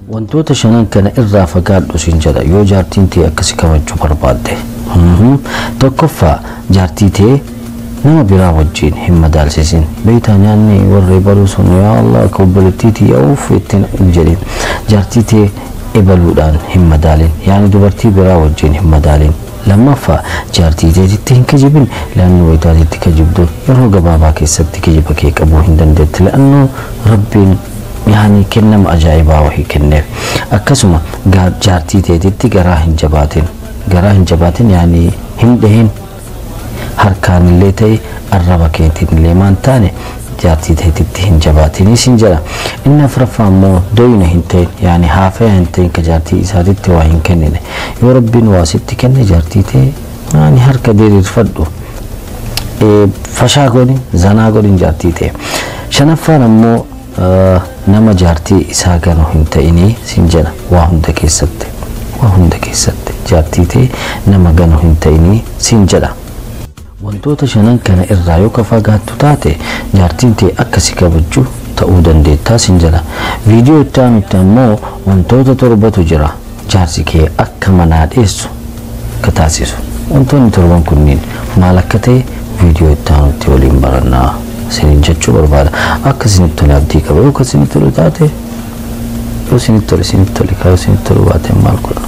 Wantoota shanan kana irraa fagaadhu siin jedha yoo jaartiin tee akkasi kabajuu barbaadde. Tokkoffaa, jaartii tee nama biraa wajjin hin madaalsisin. Beektaa, nyaanni warra ebaluu sun, yaa Allah, akka obboleettiitii yaa'uuf ittiin hin jedhin. Jaartii tee ebaluudhaan hin madaalin. Yaani dubartii biraa wajjin hin madaalin. Lammaffaa, jaartii teetitti hin kijibin. Laannoo wayitaatitti kijibdu yeroo gabaabaa keessatti kijiba kee qabuu hin dandeetti. Laannoo Rabbiin yaani kennama ajaa'ibaa wahii kenneef. Akkasuma jaartii teetitti garaa hin jabaatin. Garaa hin jabaatin, yaani hin dhahin. Harkaan illee ta'e arraba keetiin illee maan taane jaartii teetitti hin jabaatinii sin jedha. Inni afuraffaa immoo doyna hin ta'in, yaani haafaya hin ta'in, ka jaartii isaatitti waa hin kennine. Yoo Rabbiin waa sitti kenne jaartii ta'e yaani harka diriirfadhu. Fashaa godhin, zanaa godhin jaartii ta'e. Shanaffaan ammoo nama jaartii isaa ganu hin ta'inii sin jedha waa hunda keessatti. Waa hunda keessatti jaartii ta'e nama ganu hin ta'inii sin jedha. Wantoota shanan kana irraa yoo ka fagaattu taate jaartiin ta'e akka si kabajju ta'uu dandeettaa sin jedha. Viidiyoo itti aanutti ammoo wantoota torbatu jira jaarsi kee akka manaa dheessu ka taasisu. Wantoonni torban kunniin maal akka ta'e viidiyoo itti aanutti waliin barannaa isiniin jechuu barbaada. Akka isinitti tole abdii qaba. Yoo akka isinitti tolu taate, yoo isinitti tole isinitti tole, yoo isinitti tolu baate maal godha?